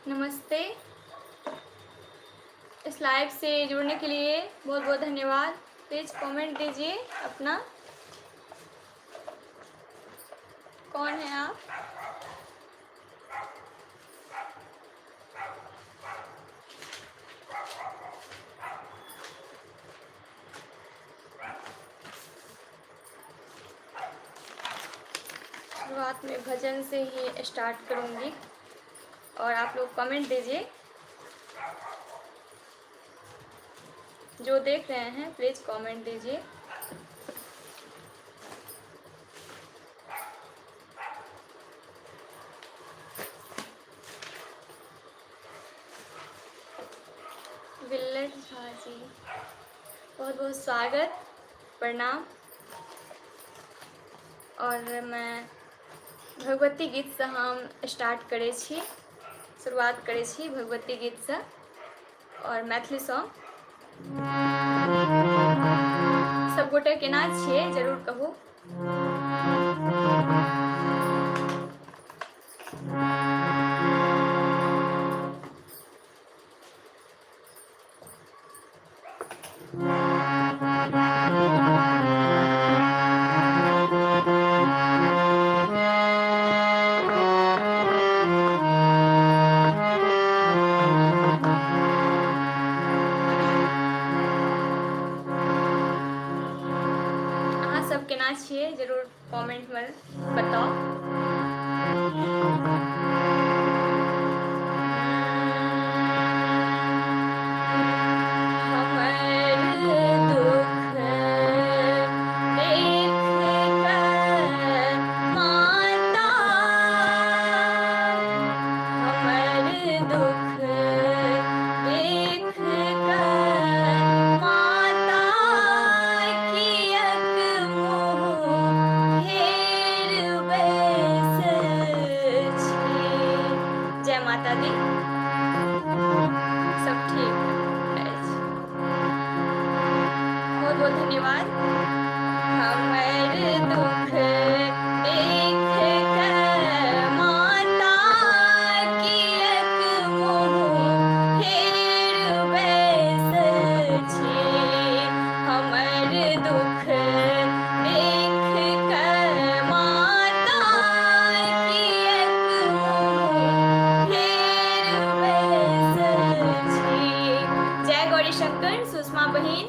नमस्ते। इस लाइव से जुड़ने के लिए बहुत बहुत धन्यवाद। प्लीज़ कमेंट दीजिए अपना, कौन है आप। शुरुआत में भजन से ही स्टार्ट करूँगी और आप लोग कमेंट दीजिए। जो देख रहे हैं प्लीज़ कमेंट दीजिए। विल्लर झा जी, बहुत बहुत स्वागत, प्रणाम। और मैं भगवती गीत से हम स्टार्ट करै छी, शुरुआत करै छी भगवती गीत से और मैथिली सॉन्ग। सब गोटे केना छियै जरूर कहू। अहाँ सब केना छियै जरूर कमेंट में बताओ। हमर दुख देख कर माता, हमर दुख देख कर माता, कियक मुँह फेर बैसल छी। जय माता दी। सब ठीक अछि, बहुत बहुत धन्यवाद। हमर दुख देख कर माता, कियक मुँह फेर बैसल छी। हमर दुख देख कर माता, कियक मुँह फेर बैसल छी। जय गौरी शंकर। सुषमा बहिन,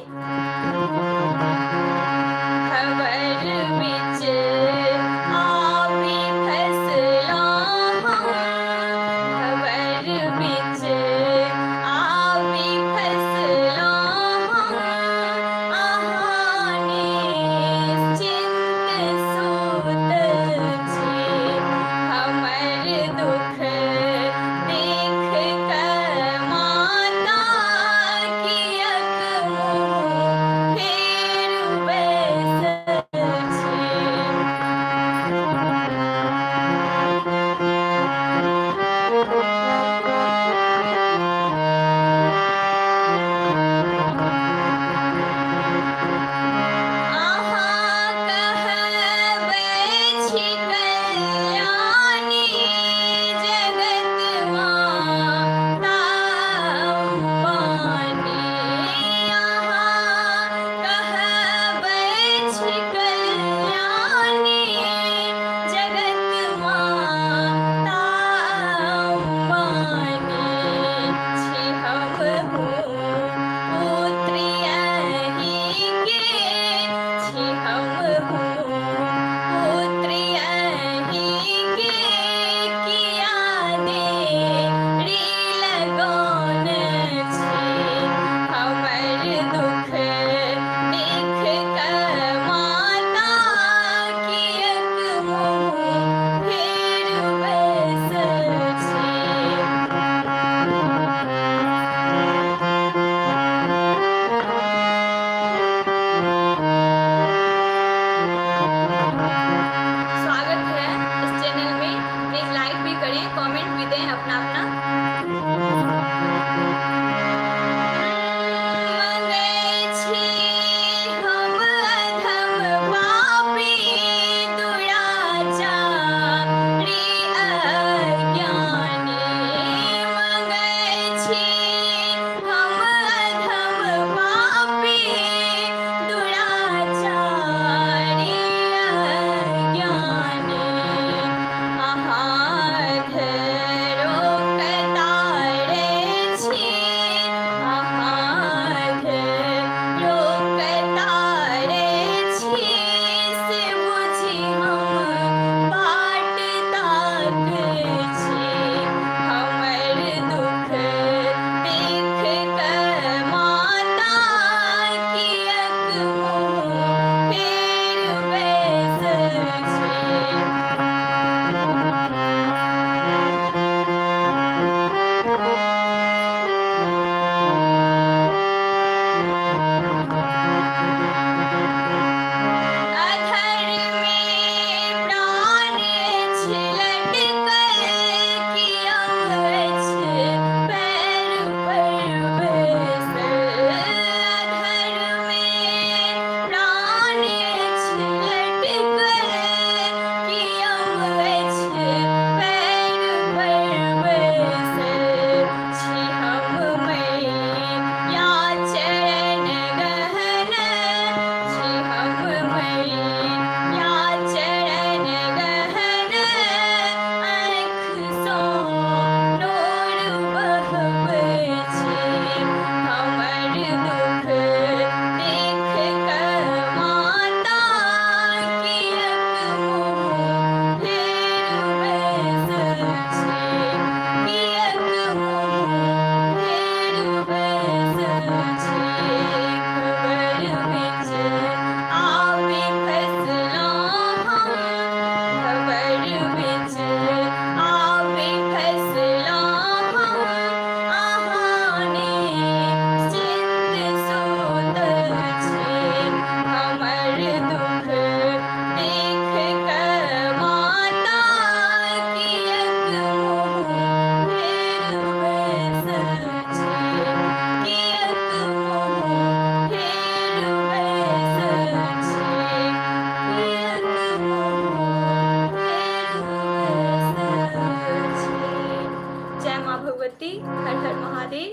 भगवती, हर हर महादेव।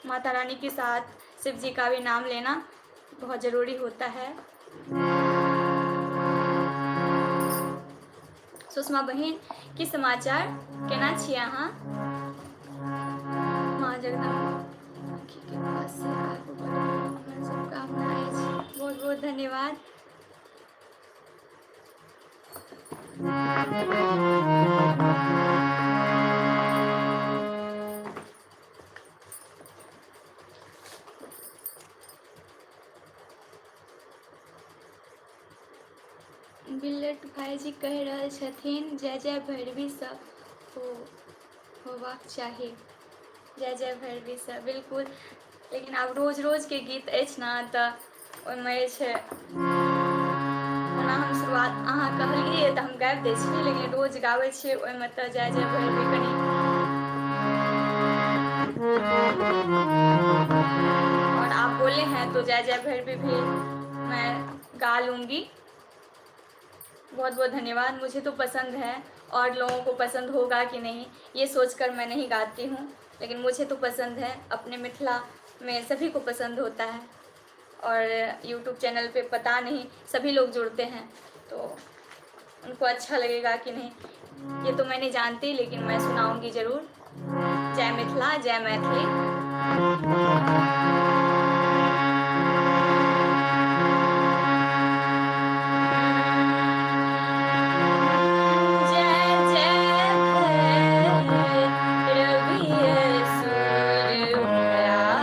माता रानी के साथ शिव जी का भी नाम लेना बहुत ज़रूरी होता है। सुषमा बहिन की समाचार, केना छी अहाँ? माँ जगदम्बा के कृपा से आगू बढ़ू, हमर शुभकामना अछि। बहुत बहुत धन्यवाद। बिल्लट भाईजी कहि रहल छथिन जय जय भैरवी सब हो होबाक चाही। जय जय भैरवी सब बिल्कुल, लेकिन आब रोज रोजके गीत अछि ने तऽ ओहिमे जे छै ओना हम शुरुआत अहाँ कहलियै तऽ हम गाबि दै छी, लेकिन रोज गाबै छियै ओहिमे तऽ जय जय भैरवी कनि। और आप बोले हैं तो जय जय भैरवी भी मैं गा लूँगी। बहुत बहुत धन्यवाद। मुझे तो पसंद है, और लोगों को पसंद होगा कि नहीं ये सोचकर मैं नहीं गाती हूँ, लेकिन मुझे तो पसंद है। अपने मिथिला में सभी को पसंद होता है और यूट्यूब चैनल पे पता नहीं सभी लोग जुड़ते हैं तो उनको अच्छा लगेगा कि नहीं ये तो मैं नहीं जानती, लेकिन मैं सुनाऊंगी ज़रूर। जय मिथिला, जय मैथिली। जय जय भैरवी असुर भयावनी,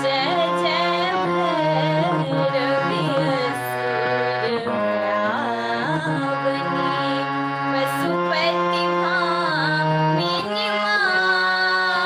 जय जय भैरवी असुर भयावनी, पशुपति भामिनी मातु।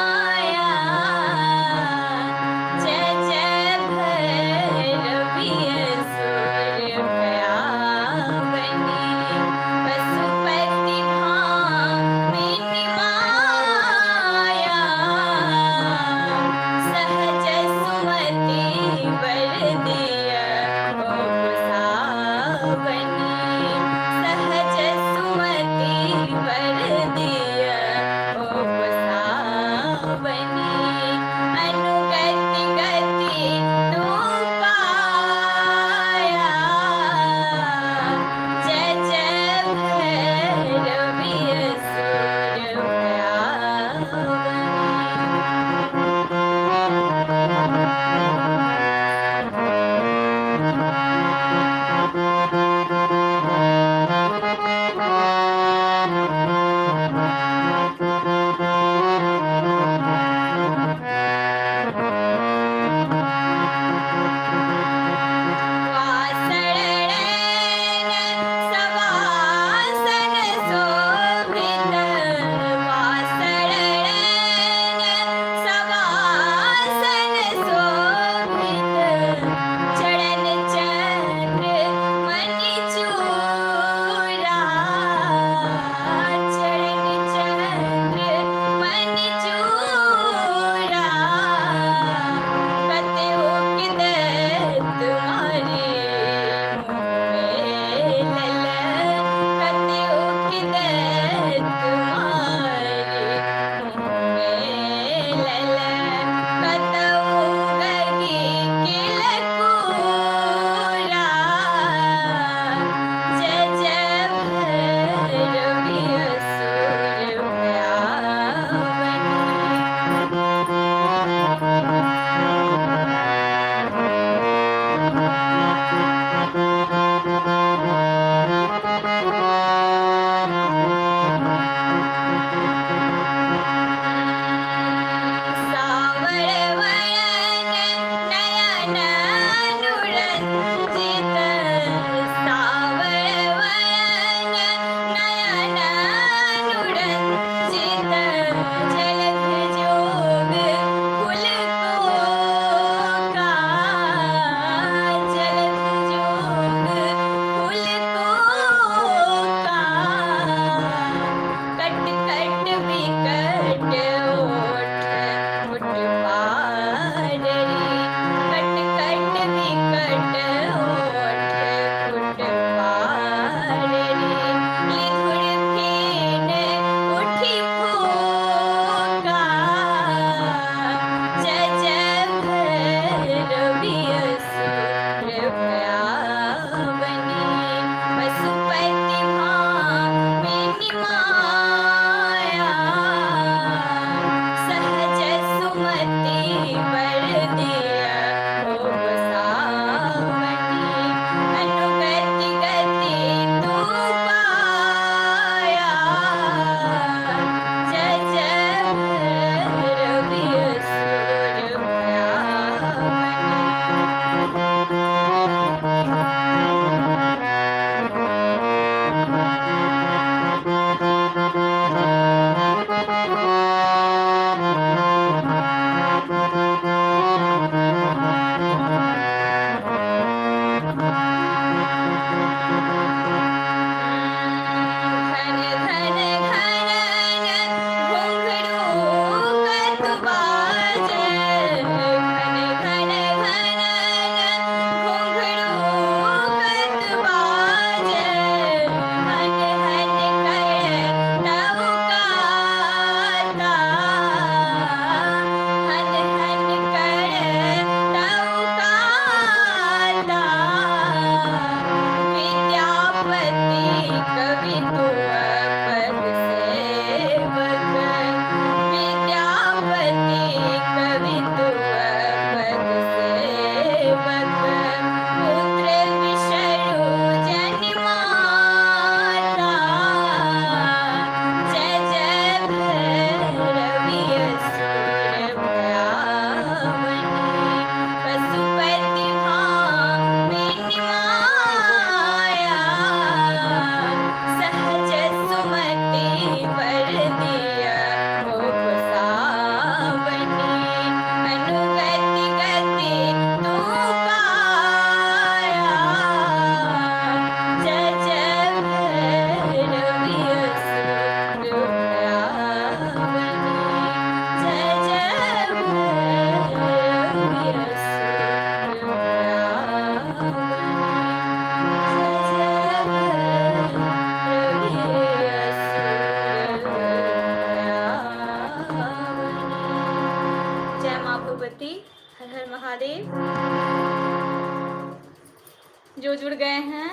जुड़ गए हैं,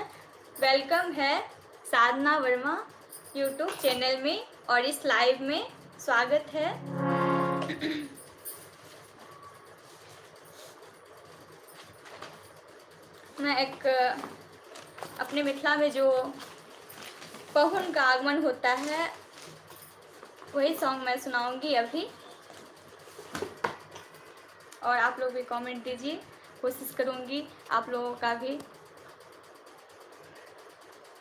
welcome है साधना वर्मा यूट्यूब चैनल में और इस लाइव में स्वागत है। मैं एक अपने मिथिला में जो पहुन का आगमन होता है वही सॉन्ग मैं सुनाऊंगी अभी, और आप लोग भी कमेंट दीजिए, कोशिश करूंगी आप लोगों का भी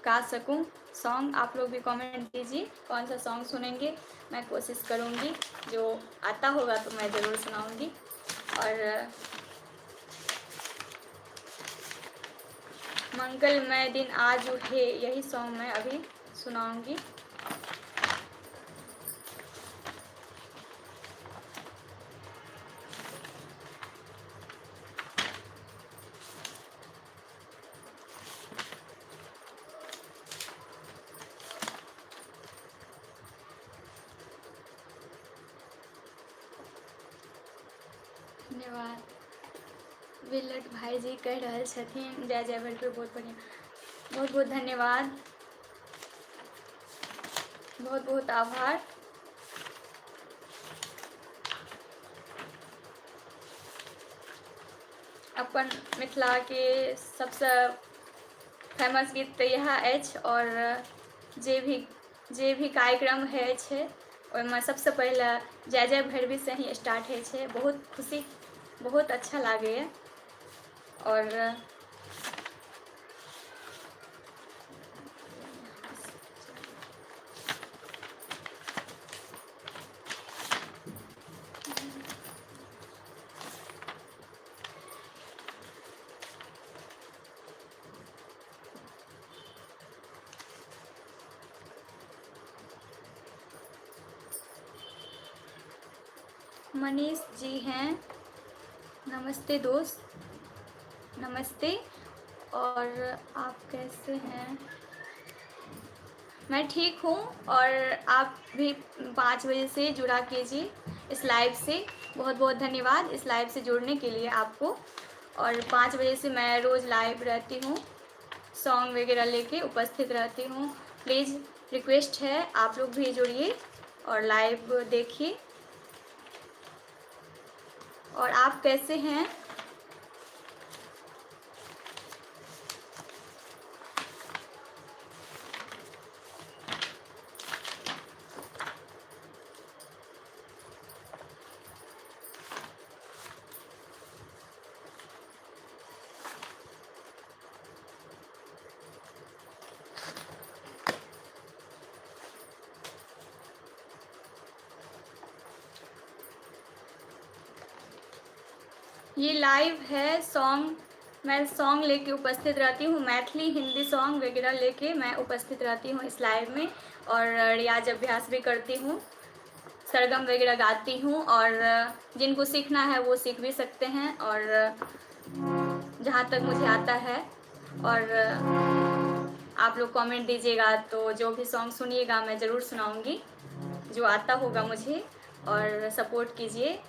गा सकूं सॉन्ग। आप लोग भी कमेंट दीजिए कौन सा सॉन्ग सुनेंगे, मैं कोशिश करूंगी, जो आता होगा तो मैं ज़रूर सुनाऊंगी। और मंगलमय दिन आज उठे, यही सॉन्ग मैं अभी सुनाऊंगी। धन्यवाद विलट भाई जी कह रहल छथिन जय जय भैरवी, बहुत बढ़िया, बहुत बहुत धन्यवाद, बहुत बहुत आभार। अपन मिथिला के सबसे फेमस गीत तो यह अछि, और जे भी कार्यक्रम होइ छै ओहिमे सबसे पहिले जय जय भैरवी से ही स्टार्ट होइ छै। बहुत खुशी, बहुत अच्छा लागैए। और मनीष जी हैं, नमस्ते दोस्त, नमस्ते। और आप कैसे हैं? मैं ठीक हूँ, और आप भी 5 बजे से जुड़ा कीजिए इस लाइव से। बहुत बहुत धन्यवाद इस लाइव से जुड़ने के लिए आपको। और 5 बजे से मैं रोज़ लाइव रहती हूँ, सॉन्ग वगैरह लेके उपस्थित रहती हूँ। प्लीज़ रिक्वेस्ट है, आप लोग भी जुड़िए और लाइव देखिए। और आप कैसे हैं? ये लाइव है सॉन्ग, मैं सॉन्ग लेके उपस्थित रहती हूँ, मैथिली हिंदी सॉन्ग वगैरह लेके मैं उपस्थित रहती हूँ इस लाइव में। और रियाज अभ्यास भी करती हूँ, सरगम वगैरह गाती हूँ, और जिनको सीखना है वो सीख भी सकते हैं, और जहाँ तक मुझे आता है। और आप लोग कमेंट दीजिएगा तो जो भी सॉन्ग सुनिएगा मैं ज़रूर सुनाऊँगी जो आता होगा मुझे, और सपोर्ट कीजिए।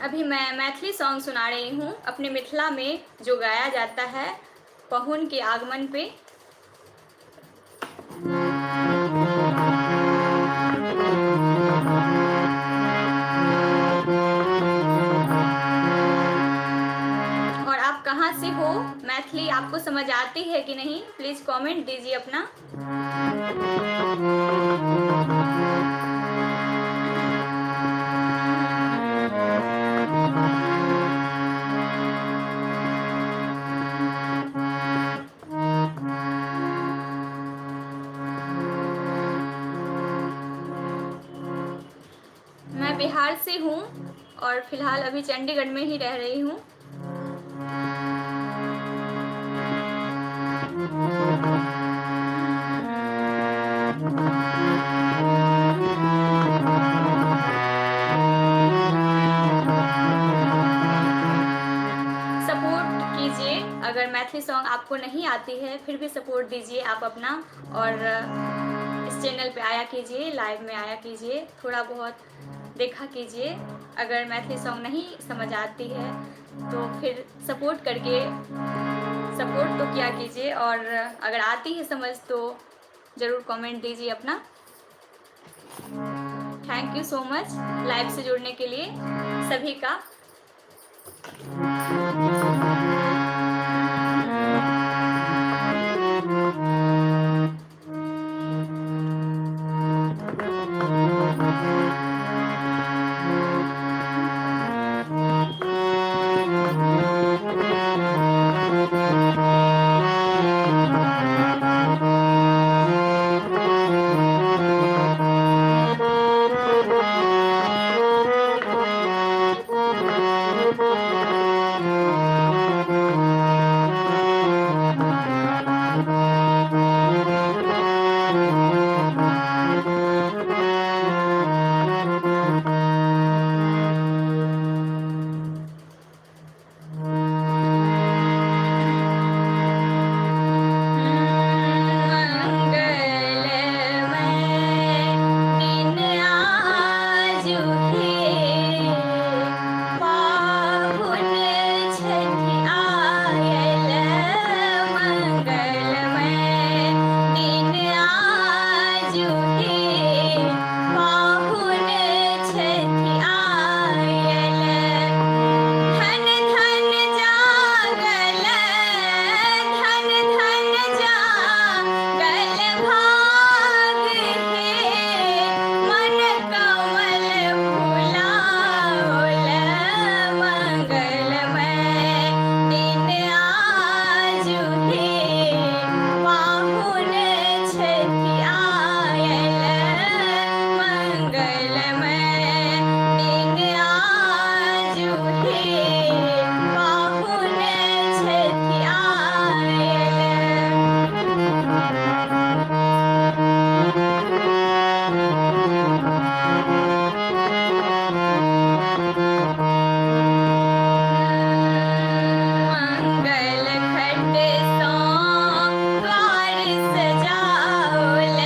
अभी मैं मैथिली सॉन्ग सुना रही हूँ, अपने मिथिला में जो गाया जाता है पहुन के आगमन पे। और आप कहाँ से हो, मैथिली आपको समझ आती है कि नहीं, प्लीज़ कमेंट दीजिए अपना। मैं बिहार से हूँ और फिलहाल अभी चंडीगढ़ में ही रह रही हूँ। सपोर्ट कीजिए, अगर मैथिली सॉन्ग आपको नहीं आती है फिर भी सपोर्ट दीजिए आप अपना, और इस चैनल पे आया कीजिए, लाइव में आया कीजिए, थोड़ा बहुत देखा कीजिए। अगर मैथिली सॉन्ग नहीं समझ आती है तो फिर सपोर्ट करके, सपोर्ट तो किया कीजिए, और अगर आती है समझ तो ज़रूर कमेंट दीजिए अपना। Thank you so much live से जुड़ने के लिए सभी का। मंगल खट सो द्वार सजाओल,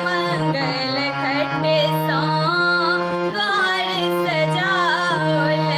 मंगल खट सो द्वार सजाओल।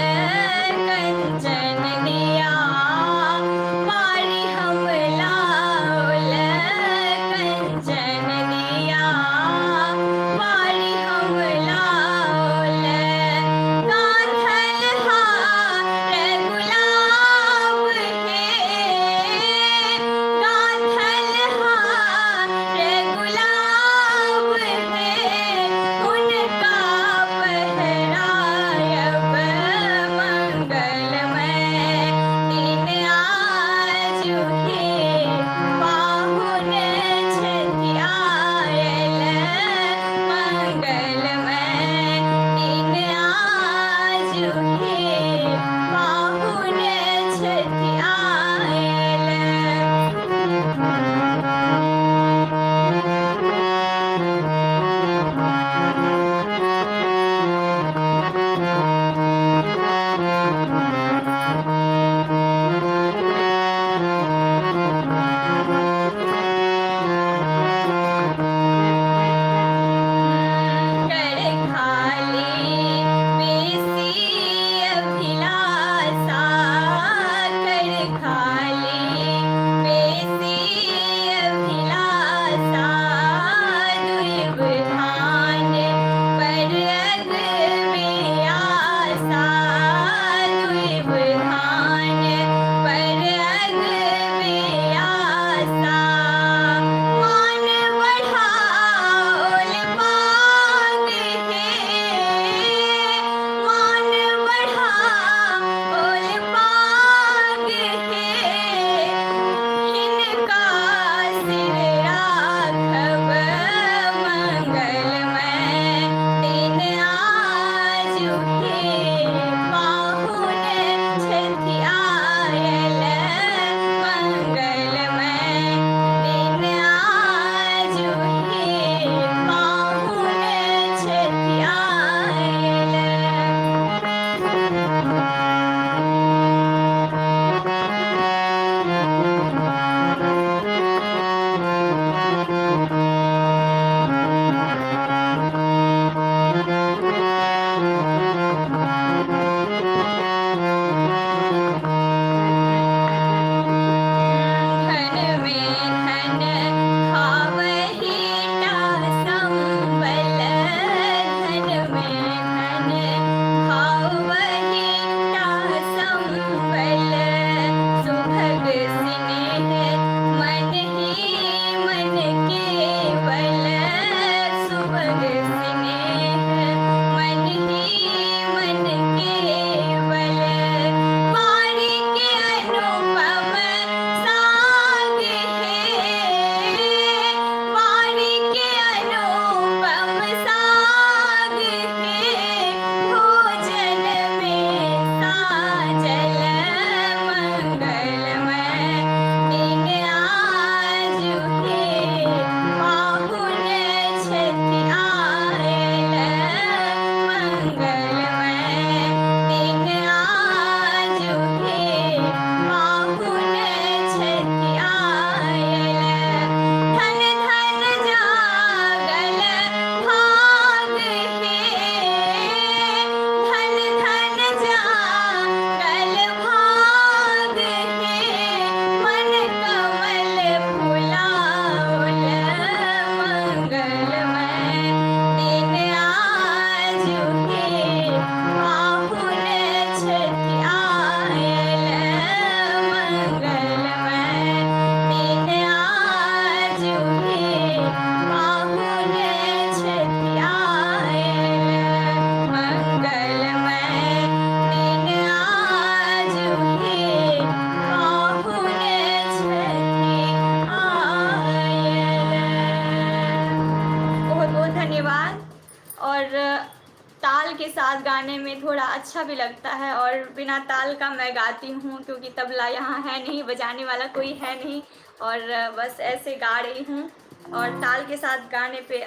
में थोड़ा अच्छा भी लगता है और बिना ताल का मैं गाती हूँ क्योंकि तबला यहाँ है नहीं, बजाने वाला कोई है नहीं और बस ऐसे गा रही हूँ। और ताल के साथ गाने पे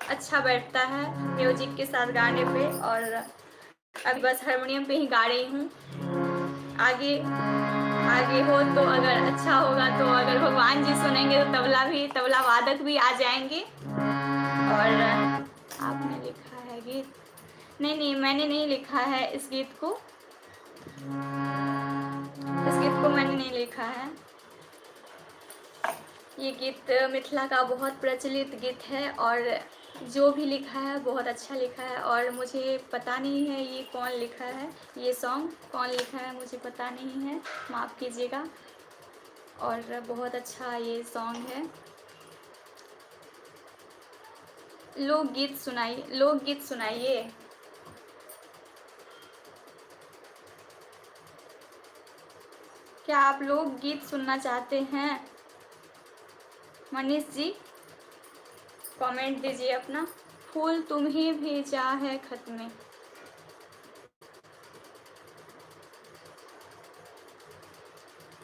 अच्छा बैठता है, म्यूजिक के साथ गाने पे। और अभी बस हारमोनियम पे ही गा रही हूँ। आगे आगे हो तो अगर अच्छा होगा तो अगर भगवान जी सुनेंगे तो तबला वादक भी आ जाएंगे। और आपने लिखा है गीत? नहीं नहीं, मैंने नहीं लिखा है इस गीत को, इस गीत को मैंने नहीं लिखा है। ये गीत मिथिला का बहुत प्रचलित गीत है और जो भी लिखा है बहुत अच्छा लिखा है। और मुझे पता नहीं है ये कौन लिखा है, ये सॉन्ग कौन लिखा है मुझे पता नहीं है, माफ़ कीजिएगा। और बहुत अच्छा ये सॉन्ग है। लोकगीत सुनाइए, लोकगीत सुनाइए। क्या आप लोकगीत सुनना चाहते हैं? मनीष जी कमेंट दीजिए अपना। फूल तुम्हें भेजा है खत में।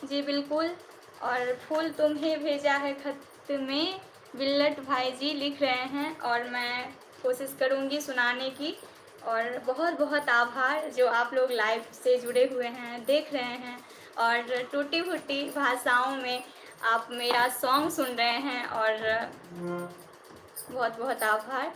जी बिल्कुल। और फूल तुम्हें भेजा है खत में बिल्लट भाई जी लिख रहे हैं और मैं कोशिश करूंगी सुनाने की। और बहुत बहुत आभार जो आप लोग लाइव से जुड़े हुए हैं, देख रहे हैं और टूटी फूटी भाषाओं में आप मेरा सॉन्ग सुन रहे हैं और बहुत बहुत आभार।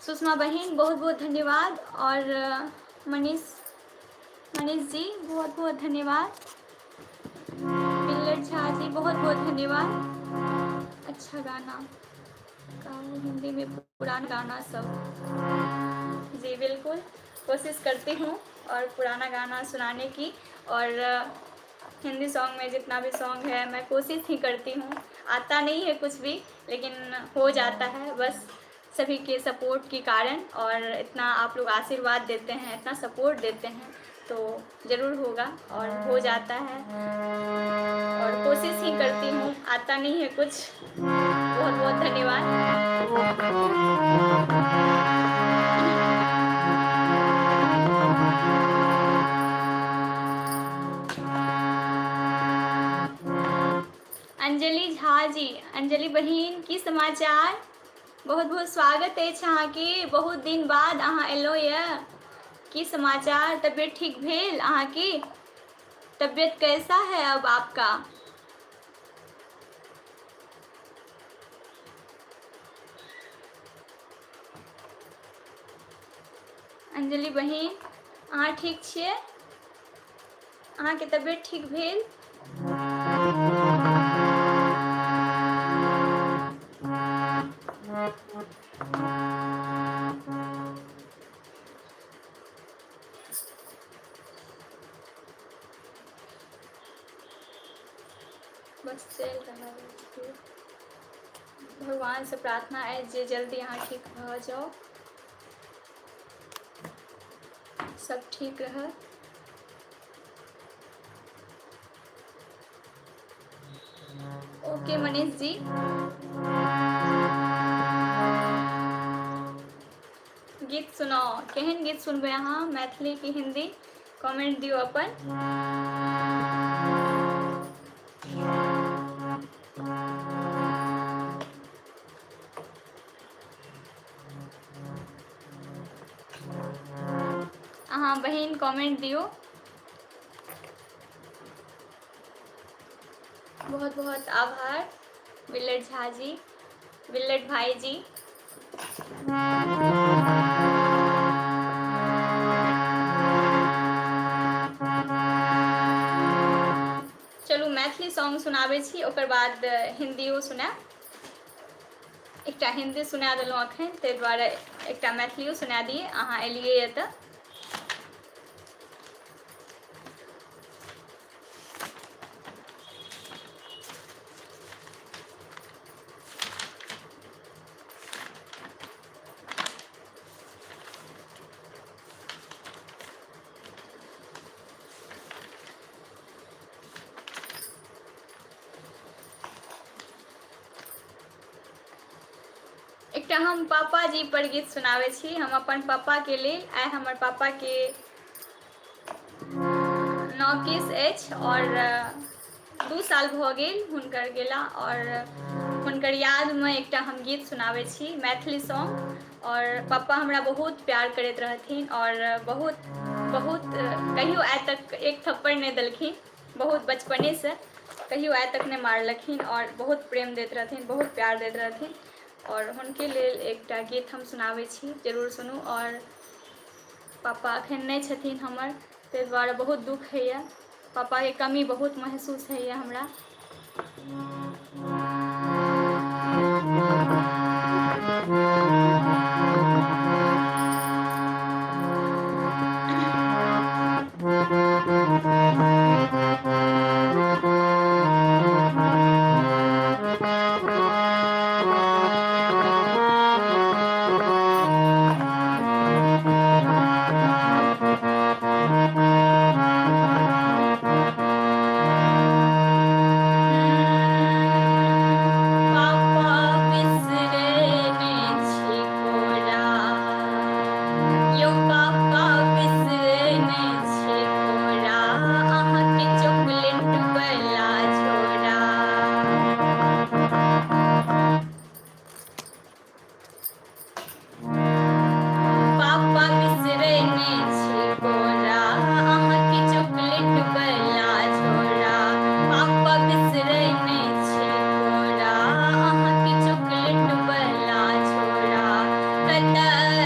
सुषमा बहिन बहुत बहुत धन्यवाद। और मनीष मनीष जी बहुत बहुत धन्यवाद। बिल्लट झा जी बहुत बहुत धन्यवाद। अच्छा गाना गाओ, हिंदी में पुराना गाना सब। जी बिल्कुल, कोशिश करती हूँ और पुराना गाना सुनाने की। और हिंदी सॉन्ग में जितना भी सॉन्ग है मैं कोशिश ही करती हूँ। आता नहीं है कुछ भी, लेकिन हो जाता है बस सभी के सपोर्ट के कारण। और इतना आप लोग आशीर्वाद देते हैं, इतना सपोर्ट देते हैं, तो ज़रूर होगा और हो जाता है। और कोशिश ही करती हूँ, आता नहीं है कुछ। बहुत बहुत धन्यवाद। अंजलि झा जी, अंजलि बहिन की समाचार? बहुत बहुत स्वागत अछि अहाँके। बहुत दिन बाद अहाँ एलहुँ यऽ। की समाचार? तबियत ठीक भेल अहाँके? तबियत कैसा है अब आपका? अंजलि बहिन अहाँ ठीक छियै? अहाँके तबियत ठीक भेल? बस चलि रहल अछि। भगवानसँ प्रार्थना अछि जे जल्दी अहाँ ठीक भऽ जाउ, सब ठीक रहत। ओके मनीष जी, गीत सुनाओ। केहन गीत सुनबै अहाँ, मैथिली की हिंदी? कमेंट दियौ अपन। अहाँ बहिन कमेंट दियौ। बहुत बहुत आभार बिल्लट झा जी, बिल्लट भाई जी। चलू मैथिली सॉन्ग सुनाबै छी, ओकर बाद हिन्दियो सुनायब। एकटा हिन्दी सुना देलहुँ अखन, ताहि दुआरे एकटा मैथिलियो सुना दिए। अहाँ एलियै तऽ एकटा हम पापा जी पर गीत सुनाबै छी। हम अपन पापा के लेल, आइ हमर पापा के नौकेस अछि और 2 साल भऽ गेल हुनकर गेला, और हुनकर यादमे एकटा हम गीत सुनाबै छी, मैथिली सॉन्ग। और पापा हमरा बहुत प्यार करैत रहथिन और बहुत बहुत कहियो आइ तक एक थप्पड़ नहि देलखिन। बहुत बचपनेसँ कहियो आइ तक नहि मारलखिन और बहुत प्रेम दैत रहथिन, बहुत प्यार दैत रहथिन। और हुनके लेल एकटा गीत हम सुनाबै छी, जरूर सुनू। और पापा अखन नहि छथिन हमर, ताहि दुआरे बहुत दुख होइए। पापाके कमी बहुत महसूस होइए हमरा। पापा बिसरने छी कोरा, यौ पापा बिसरने छी कोरा, अहाँके चॉकलेट वाला झोरा। पापा बिसरने छी कोरा, अहाँके चॉकलेट वाला झोरा। पापा बिसरने छी कोरा, अहाँके चॉकलेट वाला झोरा। कतऽ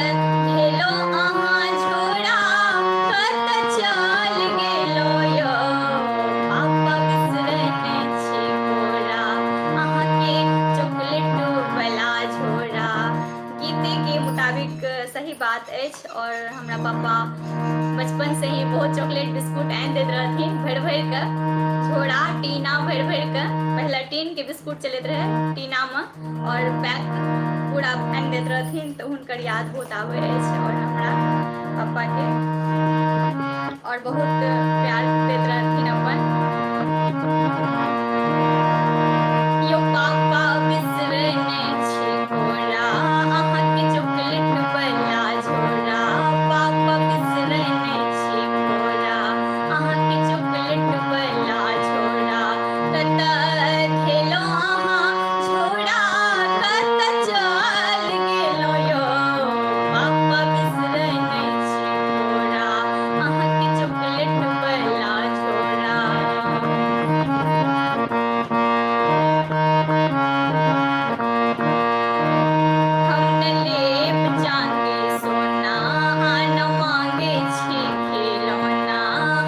मुताबिक सही बात अछि। आओर हमरा पापा बचपनसँ ही बहुत चॉकलेट बिस्कुट आनि दैत रहथिन भरि भरिकऽ झोरा टीना भरि भरिकऽ। पहिले टीनके बिस्कुट चलैत रहै टीनामे आओर पैक पूरा आनि दैत रहथिन, तऽ हुनकर याद बहुत आबै अछि। आओर हमरा पापाके आओर बहुत प्यार दैत रहथिन अपन। यौ पापा बिसरने छी कोरा, अहाँके चॉकलेट वाला झोरा। पापा बिसरने छी कोरा, अहाँके चॉकलेट वाला झोरा। कतऽ धेलहुँ अहाँ झोरा, कतऽ चल गेलहुँ यौ पापा बिसरने छी कोरा, अहाँके चॉकलेट वाला झोरा। हम न लेब चाँदी सोना, आ न मांगे छी खिलौना।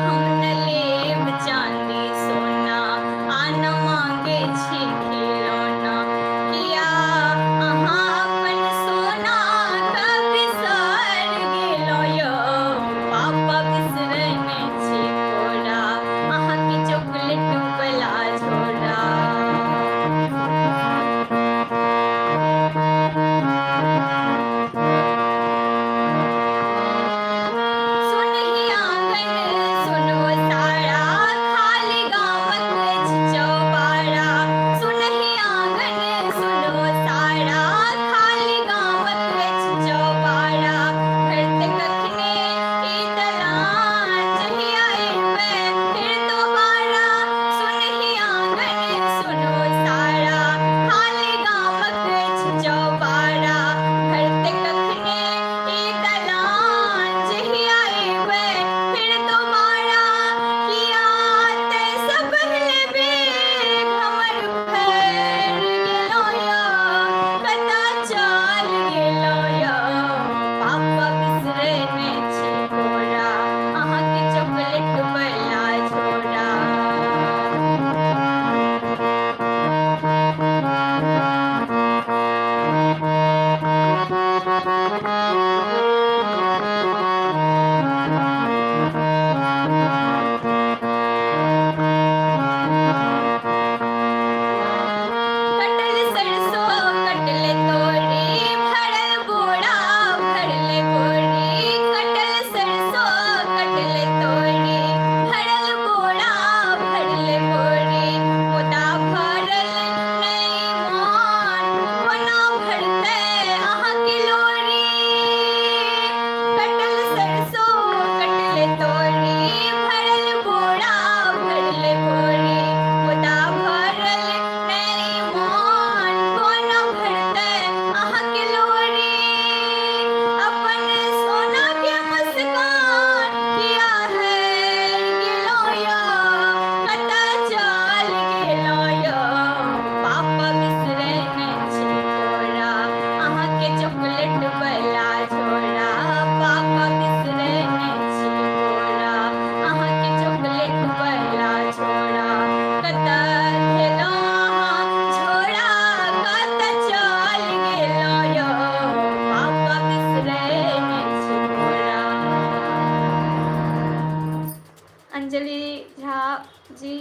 हम न लेब चाँदी सोना, आ न मांगे छी खिलौना। किया अहाँ अपन सोना के बिसरि गेलहुँ यौ पापा बिसरने छी कोरा, अहाँके चॉकलेट वाला झोरा। सुनहि आंगन सुनो सारा, खाली गामक अछि चौबारा। सुनहि आंगन सुनो सारा, खाली गामक अछि चौबारा। भरत कखने ई दलान, जहिया एबै फिर दोबारा। सुनहि आंगन सुनो सारा, खाली गामक अछि चौबारा। भरत कखने ई दलान, जहिया एबै फिर दोबारा। किया ते सब बेग हमर भरि गेलौ यौ, कतऽ चल गेलौ यौ पापा बिसरने छी कोरा, अहाँके चॉकलेट वाला झोरा। कटल सरसों कटल तोरी, भरल बोरा भरल बोरी। कटल सरसों कटल तोरी, भरल बोरा भरल बोरी। मुदा भरल नहि मोन, कोना भरतै अहाँके लोरी। कटल सरसों कटल तोरी, भरल बोरा भरल बोरी। मुदा भरल नहि मोन, कोना भरतै अहाँके लोरी। अपन सोना के मुस्कान किया हारि गेलहुँ यौ, कतऽ चल गेलहुँ यौ पापा बिसरने छी कोरा, अहाँके चॉकलेट वाला झोरा। पापा बिसरने छी कोरा, अहाँके चॉकलेट वाला झोरा। कतऽ धेलहुँ अहाँ झोरा, कतऽ चल गेलहुँ यौ पापा बिसरने छी कोरा। अंजलि झा जी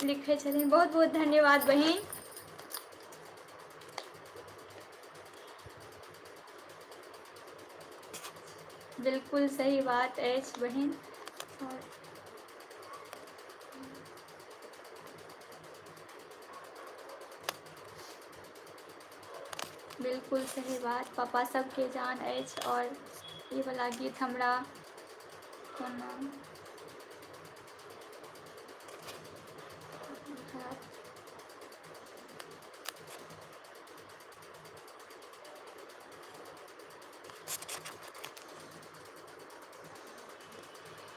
लिखै छथिन, बहुत बहुत धन्यवाद बहिन। बिल्कुल सही बात अछि बहिन। आओर बिल्कुल सही बात, पापा सबके जान अछि। आओर ई वाला गीत हमरा कोनो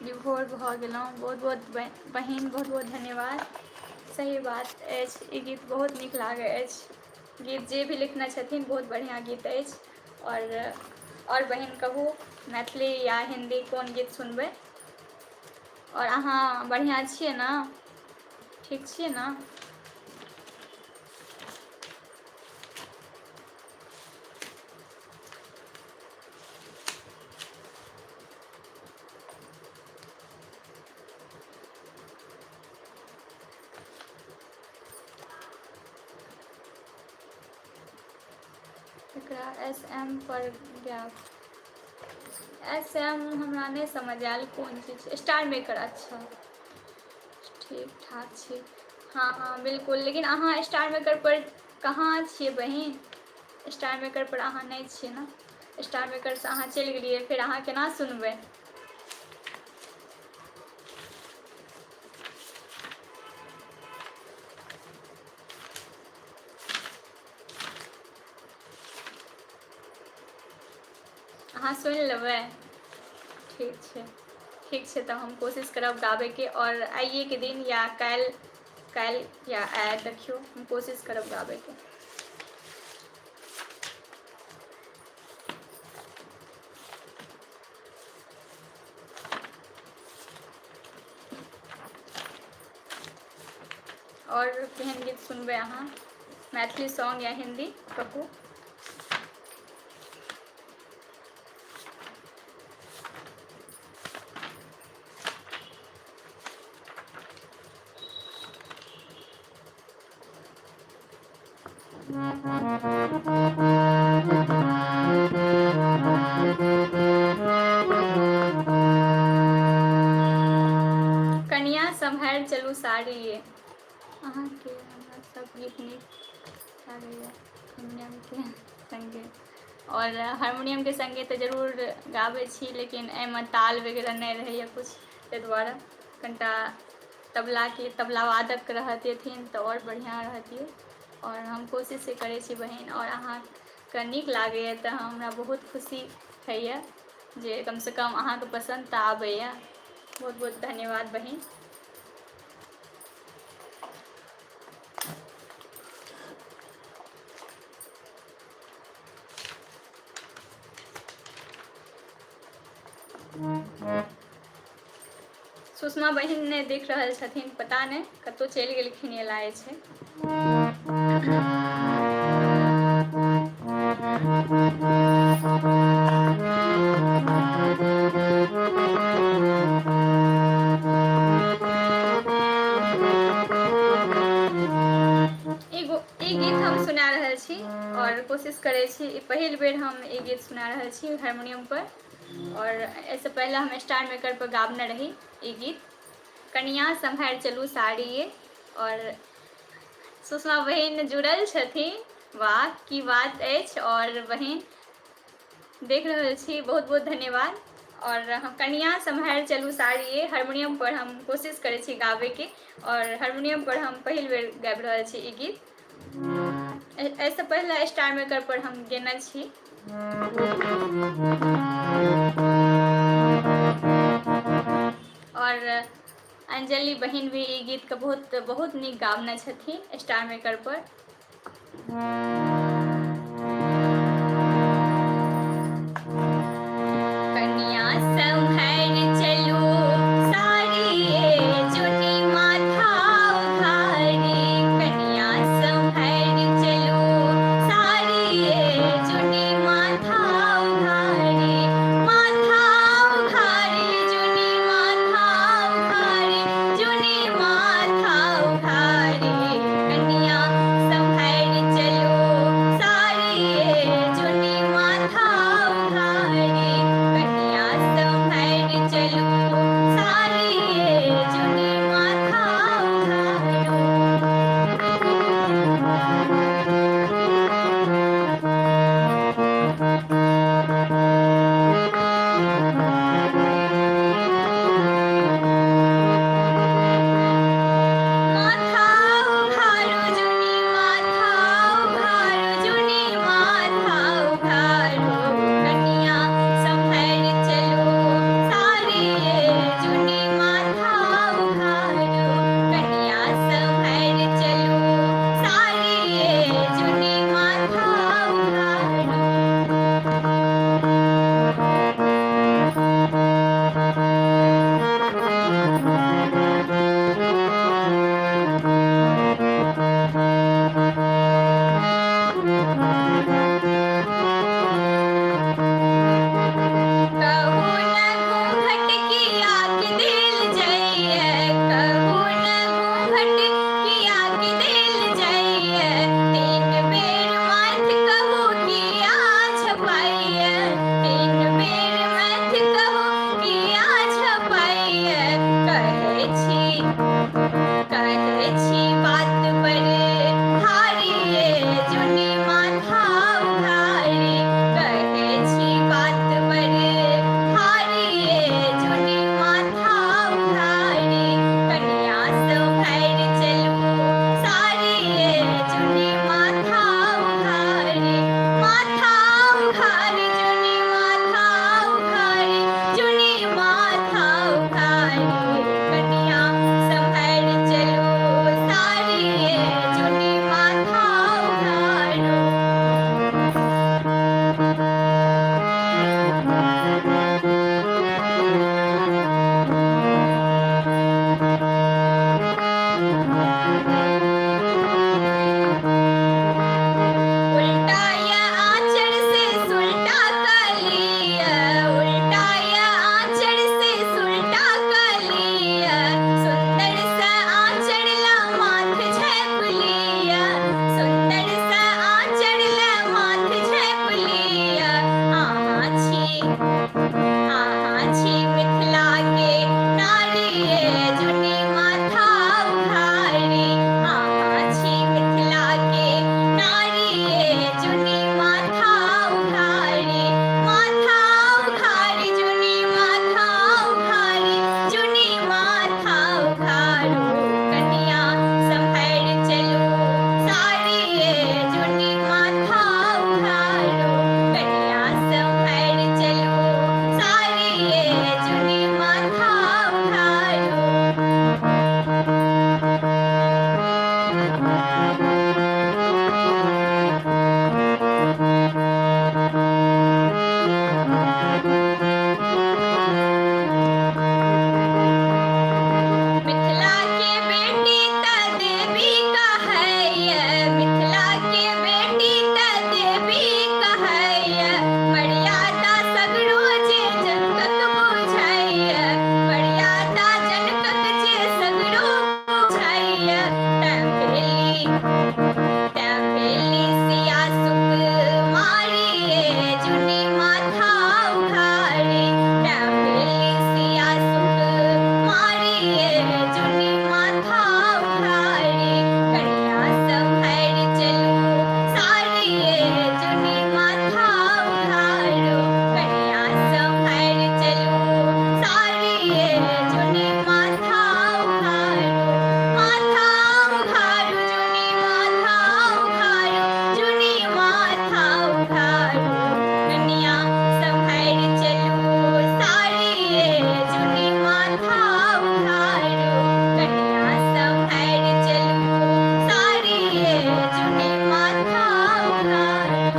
विभोर भऽ गेलहुँ। बहुत बहुत बहिन, बहुत बहुत धन्यवाद। सही बात अछि, ई गीत बहुत नीक लागै अछि। गीत जे भी लिखने छथिन बहुत बढ़िआँ गीत अछि। आओर बहिन कहू, मैथिली या हिन्दी कोन गीत सुनबै? आओर अहाँ बढ़िआँ छियै ने? ठीक छियै ने? अच्छा, एस एम पर गायब। एस एम हमरा नहि समझ आयल कोन चीज। स्टार मेकर, अच्छा, ठीक ठाक छी। हँ हँ, बिल्कुल। लेकिन अहाँ स्टार मेकर पर कहाँ छियै बहिन? स्टार मेकर पर अहाँ नहि छियै ने? स्टार मेकरसँ अहाँ चलि गेलियै, फेर अहाँ केना सुनबै? अहाँ सुनि लेबै। ठीक छै, ठीक छै। तऽ हम कोशिश करब गाबैके आओर आइएके दिन या काल्हि, काल्हि या आइ देखियौ, हम कोशिश करब गाबैके। आओर केहन गीत सुनबै अहाँ, मैथिली सॉन्ग या हिन्दी, कहू। कनिया सम्हारि चलू साड़ी ये। अहाँके हमरा सब गीत नीक लागैए हारमोनियमके सङ्गे। आओर हारमोनियमके सङ्गे तऽ जरूर गाबै छी, लेकिन एहिमे ताल वगैरह नहि रहैए किछु, ताहि दुआरे कनिटा तबलाके तबला वादक रहतिथिन तऽ आओर बढ़िआँ रहतियै। आओर हम कोशिश से करै छी बहिन, आओर अहाँके नीक लागैए तऽ हमरा बहुत खुशी होइए जे कमसँ कम अहाँके पसन्द तऽ आबैए। बहुत बहुत धन्यवाद बहिन। सुषमा बहिन नहि देख रहल छथिन, पता नहि कतहु चलि गेलखिन, ये लागै छै। एगो ई गीत हम सुना रहल छी आओर कोशिश करै छी। ई पहिल बेर हम ई गीत सुना रहल छी हारमोनियम पर, आओर एहिसँ पहिले हम स्टार मेकर पर गाबने रही ई गीत, कनिया सम्हारि चलू साड़ी ये। आओर सुषमा बहिन जुड़ल छथिन, वाह की बात अछि। आओर बहिन देख रहल छी, बहुत बहुत धन्यवाद। आओर हम कनिया सम्हारि चलू साड़ी ये हारमोनियम पर हम कोशिश करै छी गाबैके, आओर हारमोनियम पर हम पहिल बेर गाबि रहल छी ई गीत। एहिसँ पहिले स्टार मेकर पर हम गेने छी। और अंजलि बहिन भी ई गीतके बहुत बहुत नीक गाबने छथिन स्टार मेकर पर। कनिया सम्हारि चलू साड़िये जुनी माथा उघारी, कनिया सम्हारि चलू साड़िये जुनी माथा उघारी, माथा उघारी जुनी माथा उघारी, जुनी माथा उघारी, कनिया सम्हारि चलू अहाँ छी मिथिला के नारी ये जुनी माथा उघारी। अहाँ छी मिथिला के नारी ये जुनी माथा उघारी। माथा उघारी जुनी माथा उघारी, जुनी माथा उघारू। कनिया सम्हारि चलू साड़ी ये जुनी माथा उघारू। कनिया सम्हारि चलू साड़ी ये जुनी माथा उघारू। मिथिला के बेटी त देवी कहैया, मिथिला के बेटी त देवी कहैया। मर्यादा सगरो जे जनकक बुझैया, मर्यादा जनकक जे सगरो बुझैया। तैं भेली, तैं भेली सिया सुकुमारी ये जुनी माथा उघारी। तैं भेली सिया सुकुमारी ये जुनी माथा उघारी। कनिया सम्हारि चलू साड़ी ये जुनी माथा उघारू। कनिया सम्हारि चलू साड़ी ये जुनी माथा उघारू। माथा उघारू जुनी माथा उघारू, जुनी माथा उघारू। कनिया सम्हारि चलू साड़ी ये जुनी माथा उघारू। कनिया सम्हारि चलू साड़ी ये जुनी माथा उघारू।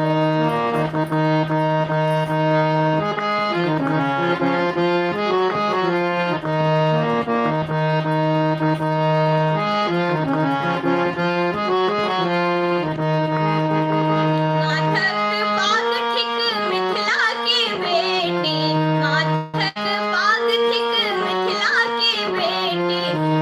माथक पाग थिक मिथिला के बेटी, माथक पाग थिक मिथिला के बेटी।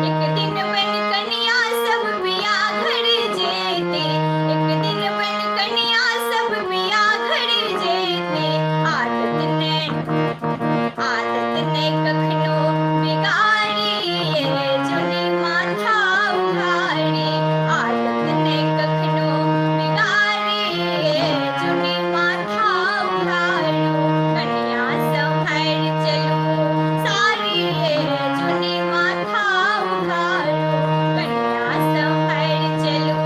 एक दिन बन कनिया सब पिया घर जेती, एक दिन बन कनिया सब पिया घर जेती। आदत ने, आदत ने कखनो बिगाड़ी ये जुनी माथा उघारी। आदत ने कखनो बिगाड़ी ये जुनी माथा उघारू। कनिया सम्हारि चलू साड़ी ये जुनी माथा उघारू। कनिया सम्हारि चलू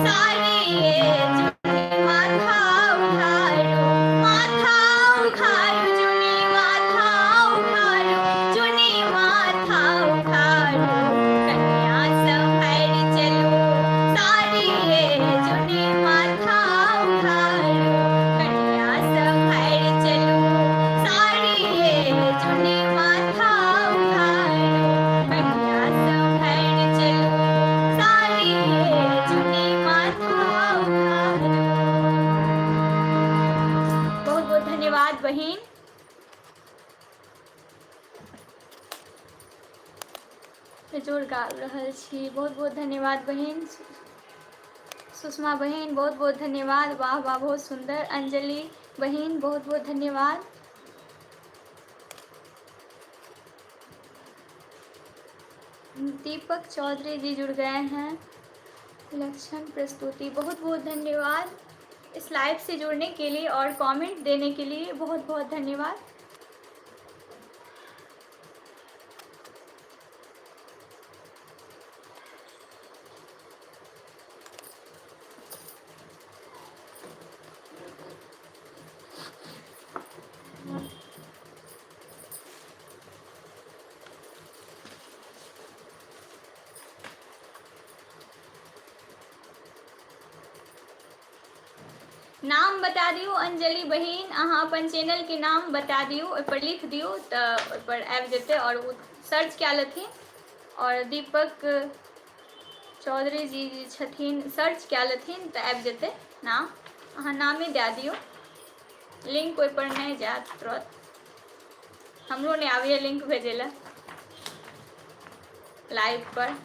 साड़ी ये जुनी माथा उघारू। माथा उघारू जुनी माथा उघारू, जुनी माथा उघारू। कनिया सम्हारि चलू साड़ी ये जुनी माथा उघारू। कनिया सम्हारि चलू साड़ी ये जुनी माथा उघारू। कनिया सम्हारि चलू साड़ी ये जुनी माथा उघारू। बहुत बहुत धन्यवाद बहिन। बेजोड़ गाबि रहल छी। बहुत बहुत धन्यवाद बहिन। सुषमा बहिन बहुत बहुत धन्यवाद। वाह वाह, बहुत सुंदर। अंजलि बहिन बहुत बहुत धन्यवाद। दीपक चौधरी जी जुड़ गए हैं। लक्षण प्रस्तुति, बहुत बहुत धन्यवाद इस लाइव से जुड़ने के लिए और कमेंट देने के लिए। बहुत बहुत धन्यवाद। नाम बता दियौ अंजलि बहिन, अहाँ अपन चैनल के नाम बता दियौ, ओहि पर लिख दियौ तऽ ओहि पर आबि जेतै और ओ सर्च कए लेथिन। और दीपक चौधरी जी जे छथिन सर्च कए लेथिन तऽ आबि जेतै नाम। अहाँ नामे दए दियौ, लिंक ओहि पर नहि जायत तुरंत। हमरो नहि आबैए लिंक भेजै लए लाइव पर।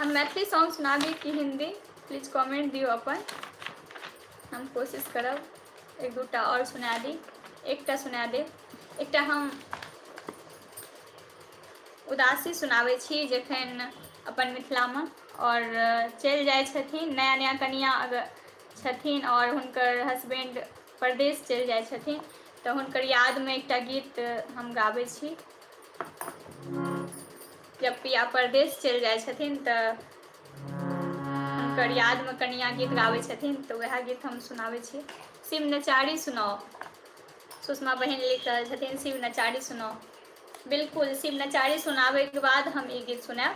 हम मैथिली सॉन्ग सुनाबी कि हिन्दी? प्लीज कमेंट दियौ अपन, हम कोशिश करब एक दूटा आओर सुना दी। एकटा सुना देब। एकटा हम उदासी सुनाबै छी, जखन अपन मिथिलामे आओर चलि जाइ छथिन, नया नया कनिया अगर छथिन आओर हुनकर हस्बैंड परदेश चलि जाइ छथिन, तऽ हुनकर यादमे एकटा गीत हम गाबै छी। जब पिया परदेश चलि जाइ छथिन तऽ हुनकर यादमे कनिया गीत गाबै छथिन, तऽ वएह गीत हम सुनाबै छी। शिव नचारी सुनाउ, सुषमा बहिन लिख रहल छथिन, शिव नचारी सुनाउ। बिल्कुल, शिव नचारी सुनाबैके बाद हम ई गीत सुनायब।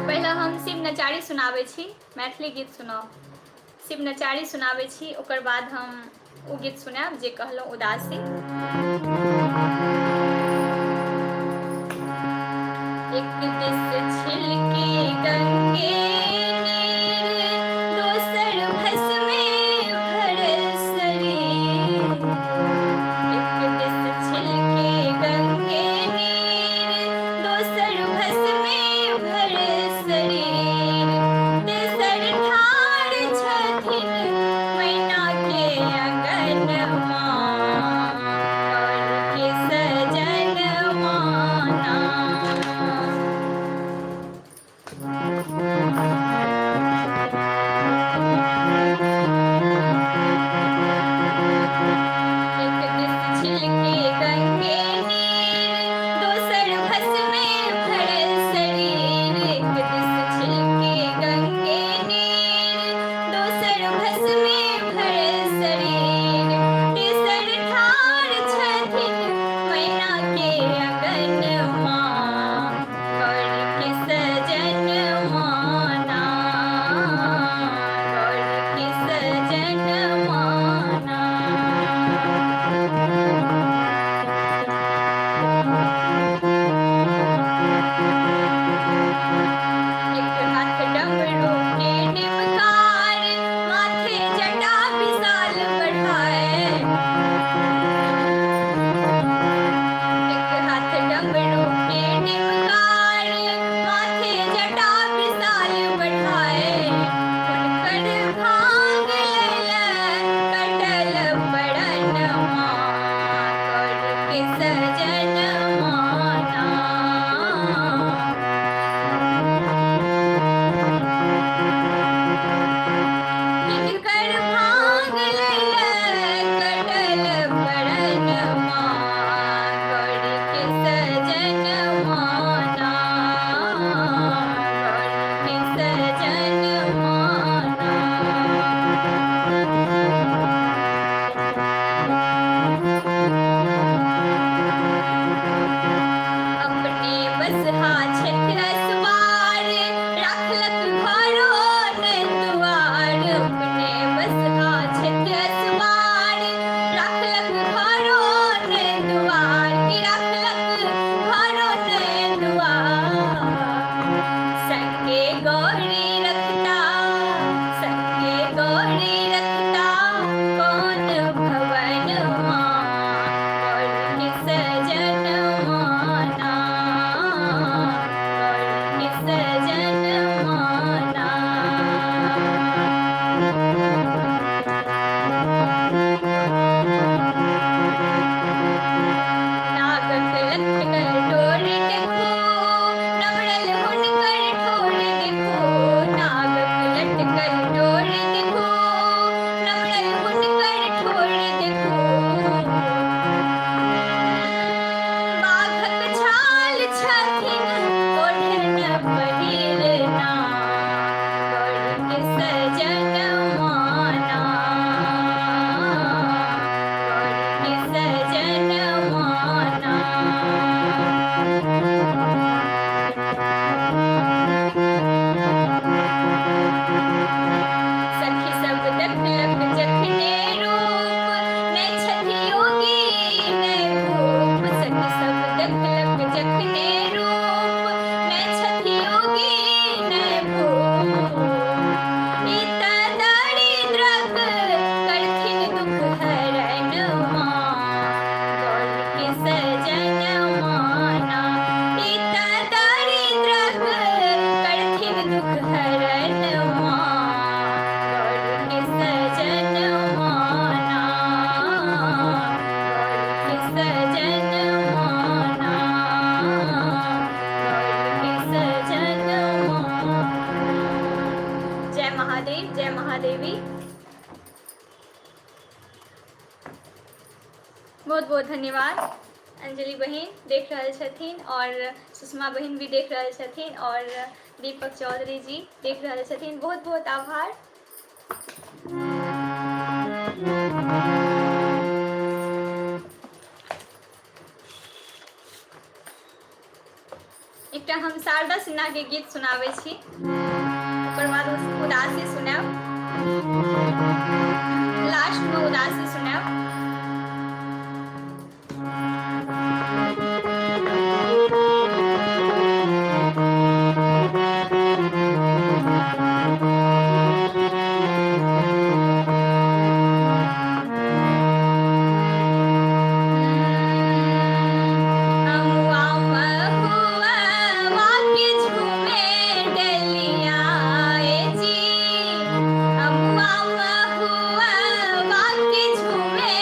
पहिले हम शिव नचारी सुनाबै छी। मैथिली गीत सुनाउ, शिव नचारी सुनाबै छी, ओकर बाद हम ओ गीत सुनायब जे कहलहुँ, उदासी। एक दिस छिलके गंगे नीर, दोसर भस्मे भरल शरीर। एक दिस छिलके गंगे नीर, दोसर भस्मे भरल शरीर, तेसर ठाढ़ छथिन मैना के अंगनमा और के सजन माना। चरणवा, गौरी के सजनवा ना, गौरी के सजनवा ना, गौरी के सजनवा। जय महादेव, जय महादेवी। बहुत बहुत धन्यवाद। अंजलि बहिन देख रहल छथिन और सुषमा बहिन भी देख रहल छथिन और दीपक चौधरी जी देख रहल छथिन। बहुत बहुत आभार। एकटा हम शारदा सिन्हा के गीत सुनाबै छी, ओकर बाद उदासी सुनायब, लास्ट में उदासी सुनायब। अमुआ महुआ के झूमे डलिया ए जी, अमुआ महुआ के झूमे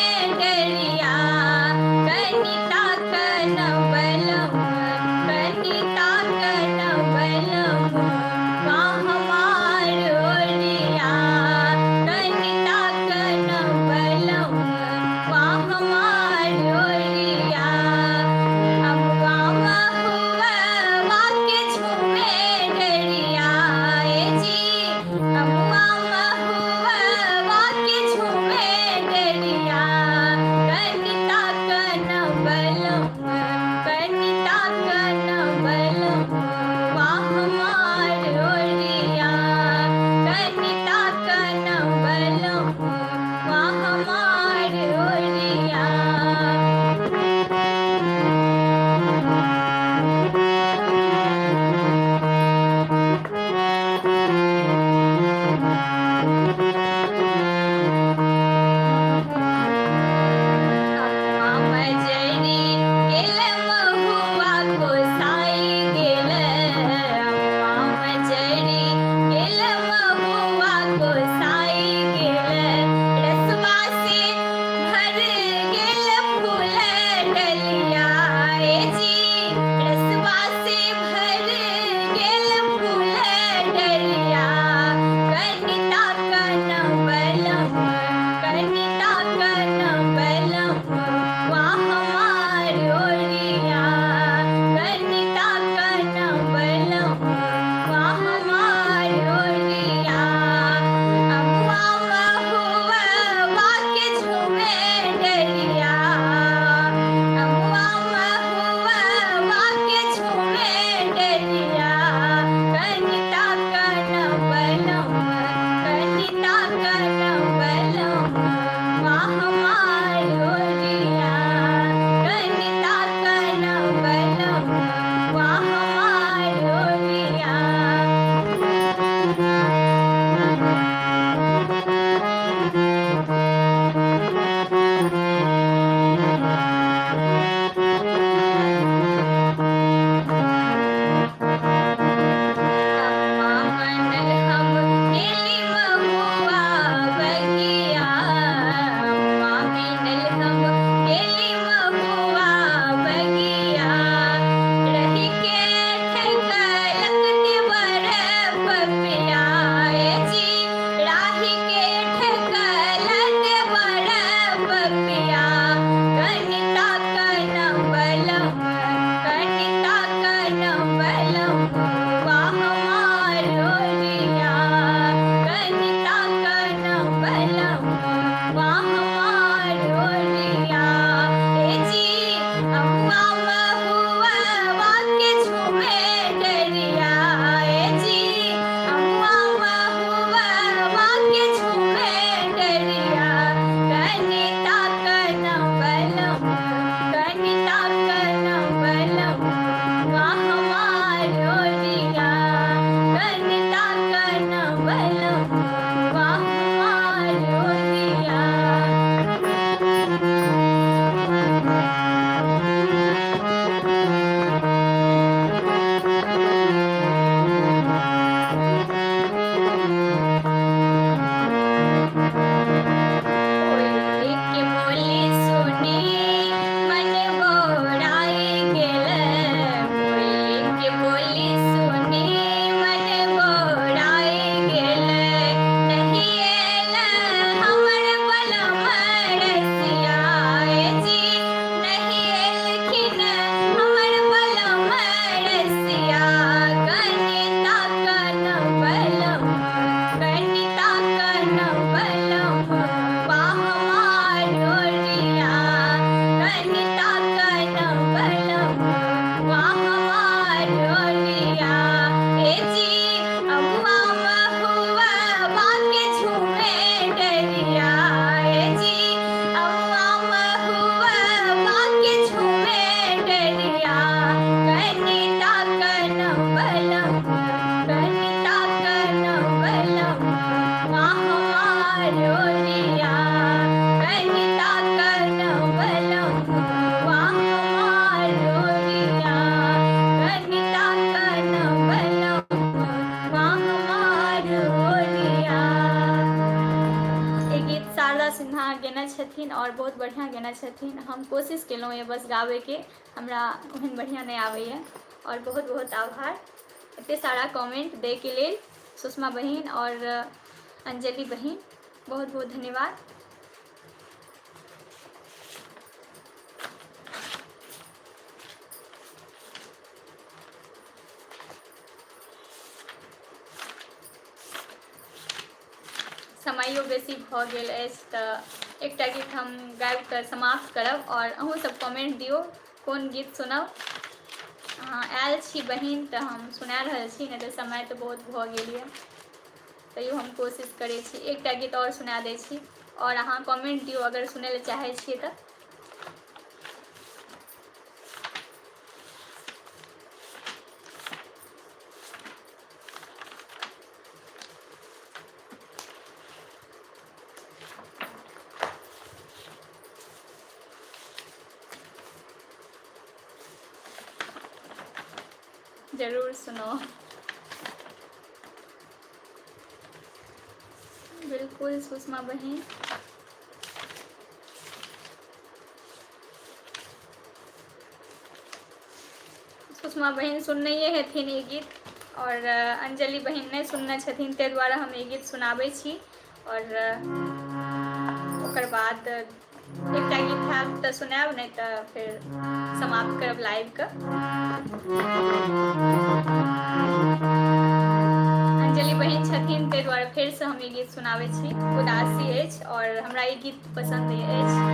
छथिन आओर बहुत बढ़िआँ गयने छथिन। हम कोशिश केलहुँ यऽ बस गाबैके, हमरा ओहन बढ़िआँ नहि आबैए। आओर बहुत बहुत आभार एतेक सारा कमेंट दैके लेल सुषमा बहिन आओर अंजलि बहिन, बहुत बहुत धन्यवाद। समयो बेसी भऽ गेल अछि तऽ एकटा गीत हम गाबि कऽ समाप्त करब आओर अहूँसभ कमेंट दियौ कोन गीत सुनब। अहाँ आयल छी बहिन तऽ हम सुना रहल छी, नहि तऽ समय तऽ बहुत भऽ गेल यऽ, तैयो हम कोशिश करै छी। एकटा गीत आओर सुना दै छी आओर अहाँ कमेंट दियौ अगर सुनय लए चाहै छियै तऽ। जरूर सुनो। बिल्कुल सुषमा बहिन। सुषमा बहिन सुननैए हेथिन ई गीत आओर अंजलि बहिन नहि सुनने छथिन, ताहि दुआरे हम ई गीत सुनाबै छी। आओर ओकर बाद एकटा गीत हैत तऽ सुनायब, नहि तऽ फेर समाप्त करब लाइवके। अंजलि बहिन छथिन ताहि दुआरे फेरसँ हम ई गीत सुनाबै छी। उदासी अछि आओर हमरा ई गीत पसन्द अछि।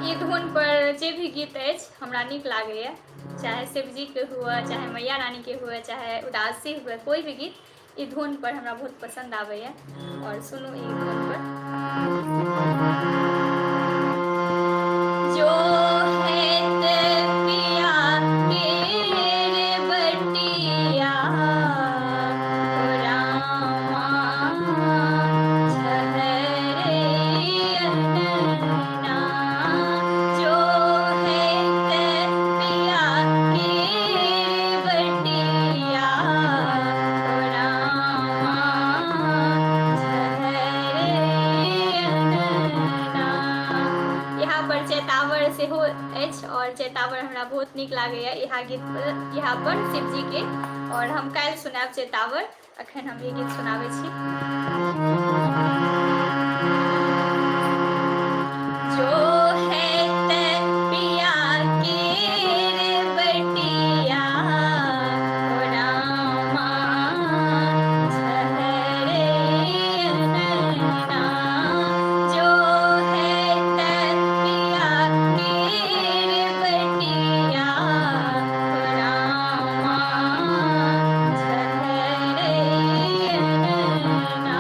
ई धुन पर जे भी गीत अछि हमरा नीक लागैए, चाहे शिवजीके हुए, चाहे मैया रानीके हुए, चाहे उदासी हुए, कोइ भी गीत ई धुन पर हमरा बहुत पसन्द आबैए। आओर सुनू ई धुन पर। जो हेत पिया केर बटिया, रामा झहरे अनना। जो हेत पिया केर बटिया, रामा झहरे अनना। यहाँ पर चैतावर सेहो अछि और चैतावर हमरा बहुत नीक लागैए इएह गीत, इएह पर शिवजीके। और हम काल्हि सुनायब चैतावर, अखन हम ई गीत सुनाबै छी। जो है पिया केर बटिया, रामा झहरे अनना। जो है पिया केर बटिया, रामा झहरे अनना।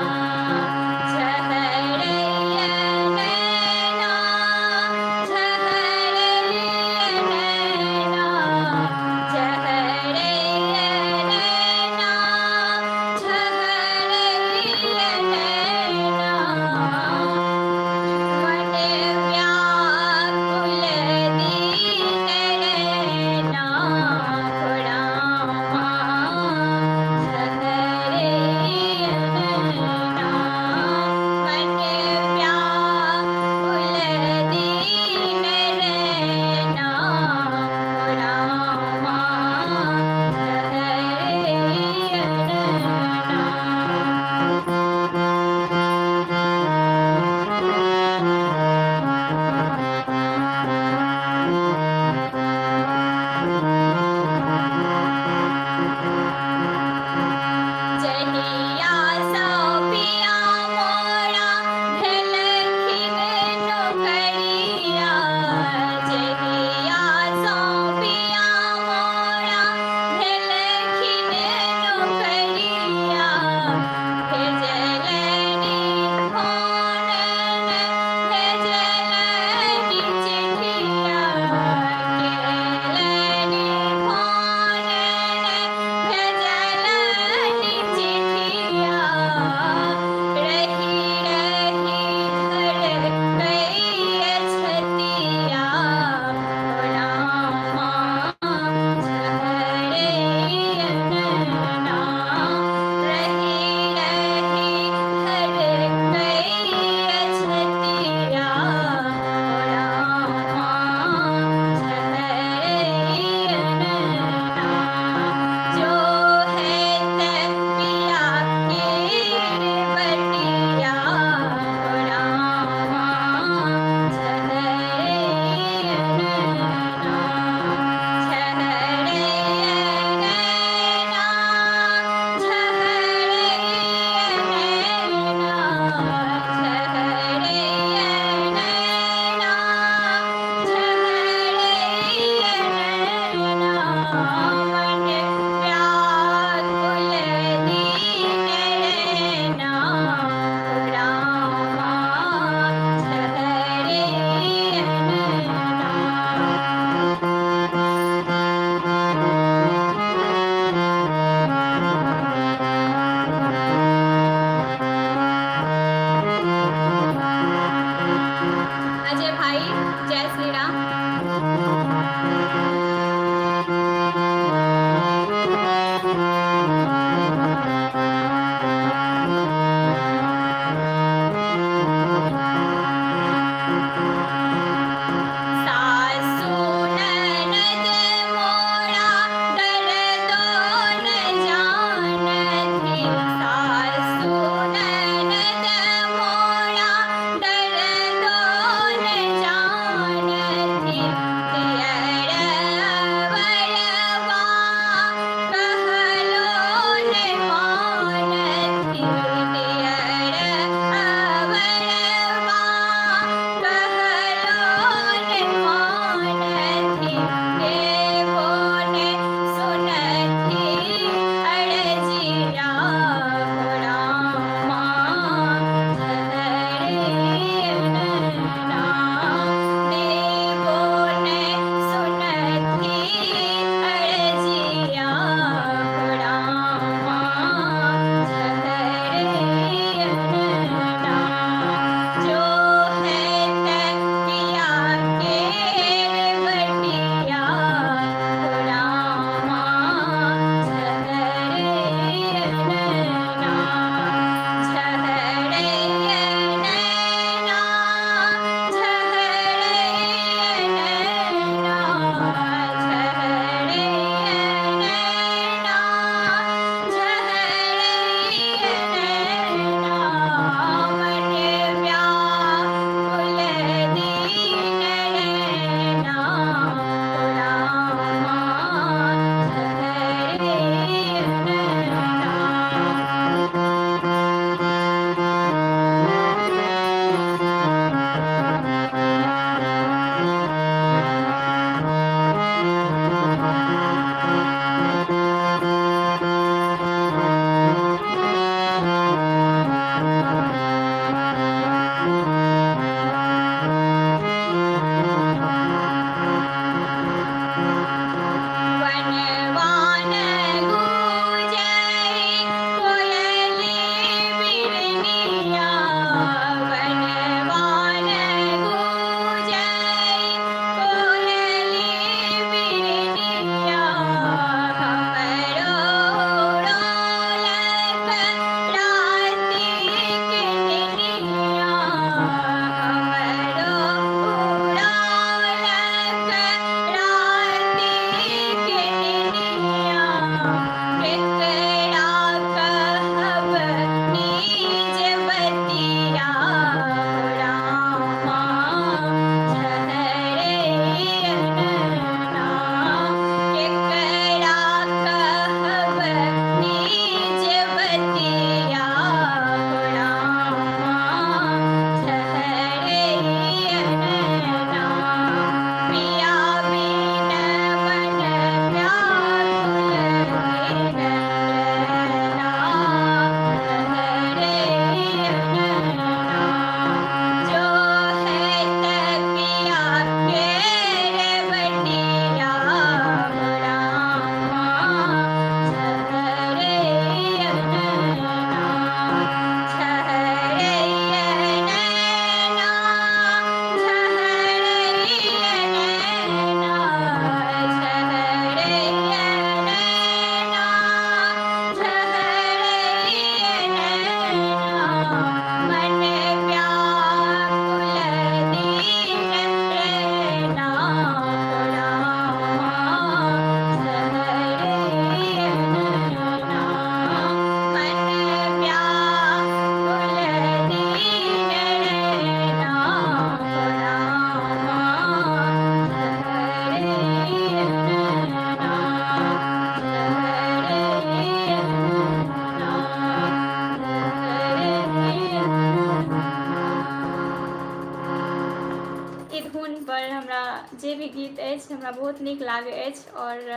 हमरा बहुत नीक लागै अछि आओर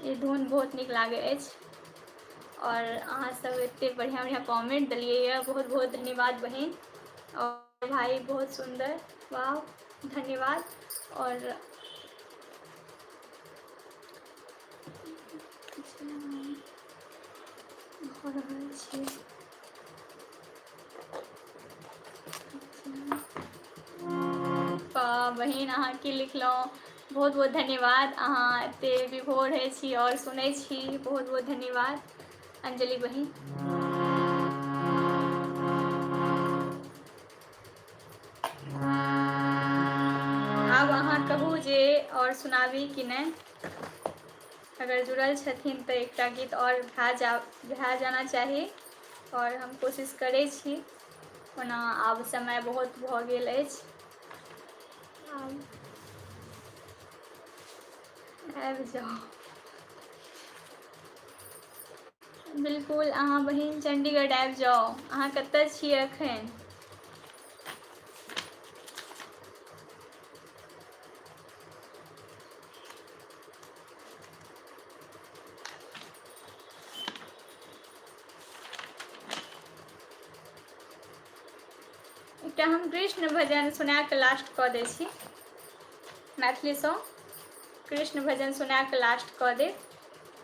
ई धुन बहुत नीक लागै अछि। आओर अहाँसभ एतेक बढ़िआँ बढ़िआँ कमेंट देलियै यऽ, बहुत बहुत धन्यवाद बहिन आओर भाई, बहुत सुन्दर, वाह, धन्यवाद। आओर भऽ रहल छै बहिन, अहाँ की लिखलहुँ? बहुत बहुत धन्यवाद, अहाँ एते विभोर रहै छी आओर सुनै छी, बहुत बहुत धन्यवाद अंजलि बहिन। आब अहाँ कहू जे आओर सुनाबी कि नहि? अगर जुड़ल छथिन तऽ एकटा गीत आओर भए जाना चाही आओर हम कोशिश करै छी। ओना आब समय बहुत भऽ गेल अछि, आब आबि जाउ। बिल्कुल, अहाँ बहिन चण्डीगढ़ आबि जाउ। अहाँ कतऽ छियै एखन? एकटा हम कृष्ण भजन सुना कऽ लास्ट कऽ दै छी, मैथिली सॉन्ग कृष्ण भजन सुना कऽ लास्ट कऽ देब,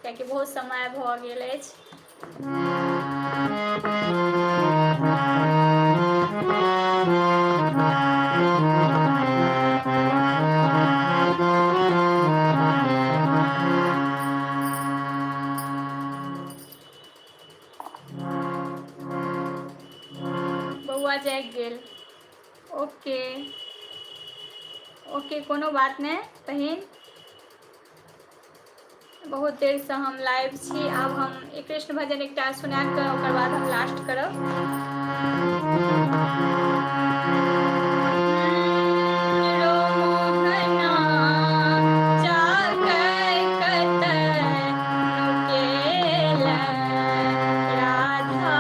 कियाकि बहुत समय भऽ गेल अछि। बौआ जागि गेल। ओके ओके, कोनो बात नहि बहिन, बहुत देरसँ हम लाइव छी। आब हम कृष्ण भजन एकटा सुना कऽ ओकर बाद हम लास्ट करब। राधा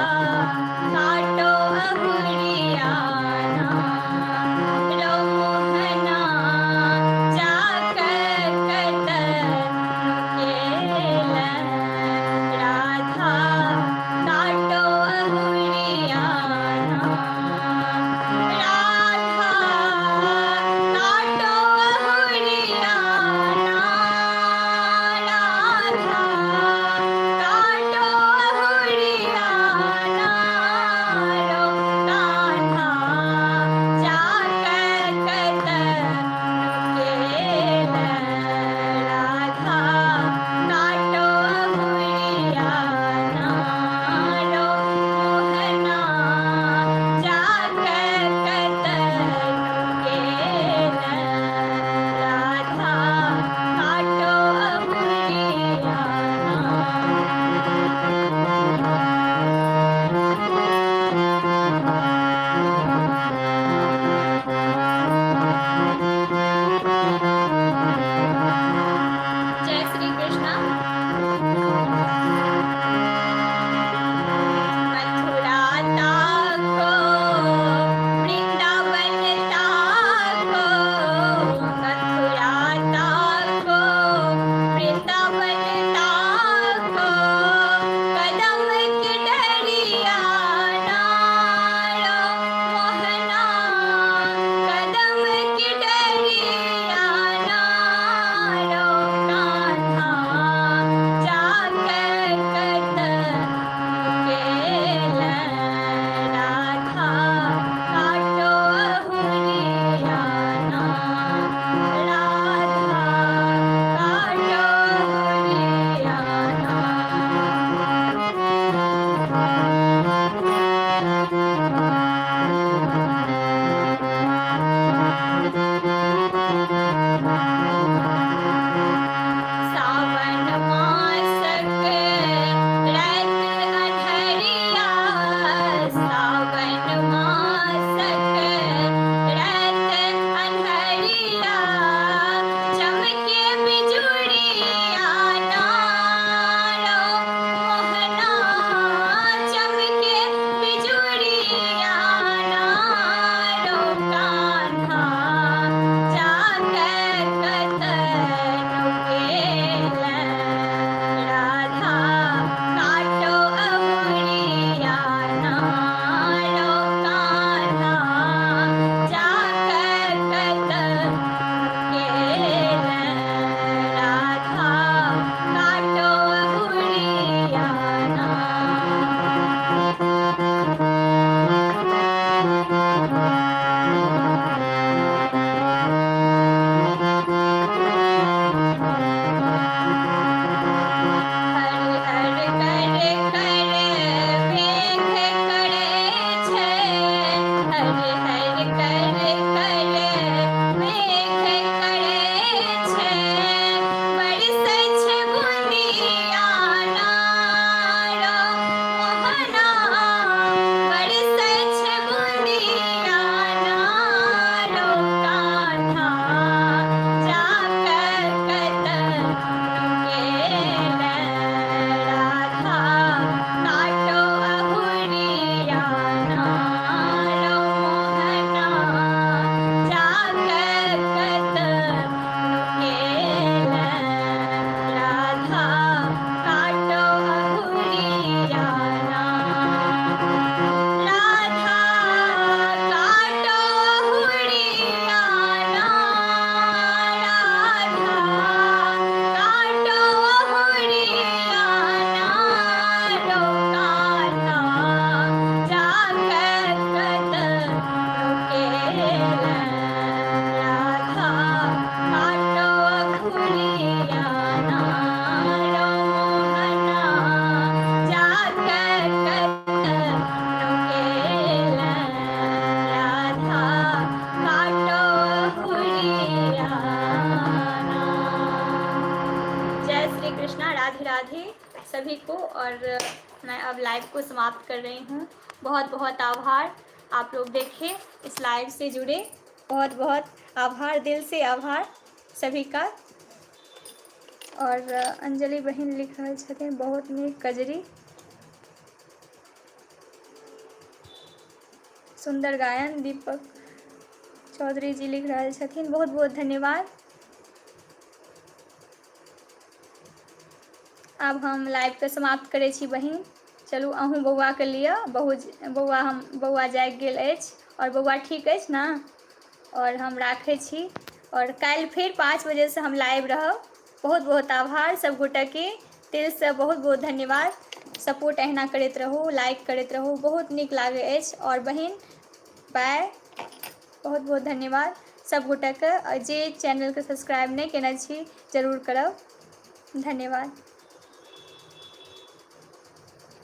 काटो अहुरियाना, रो मोहना जाके कतऽ नुकेल, राधा काटो अहुरियाना। राधे राधे सभी को। और मैं अब लाइव को समाप्त कर रही हूँ। बहुत बहुत आभार, आप लोग देखें, इस लाइव से जुड़े, बहुत बहुत आभार, दिल से आभार सभी का। और अंजलि बहिन लिख रहल छथिन बहुत नीक कजरी, सुन्दर गायन। दीपक चौधरी जी लिख रहल छथिन, बहुत बहुत धन्यवाद। आब हम लाइवके समाप्त करै छी बहिन। चलू अहूँ बौआके लिअ, बहुत बौआ, हम बौआ जागि गेल अछि आओर बौआ ठीक अछि ने। आओर हम राखै छी आओर काल्हि फेर 5 बजेसँ हम लाइव रहब। बहुत बहुत आभार सब गोटेके, दिलसँ बहुत बहुत धन्यवाद। सपोर्ट अहिना करैत रहू, लाइक करैत रहू, बहुत नीक लागै अछि। आओर बहिन बाय, बहुत बहुत धन्यवाद सब गोटेके। जे चैनलके सब्सक्राइब नहि केने छी जरूर करब। धन्यवाद।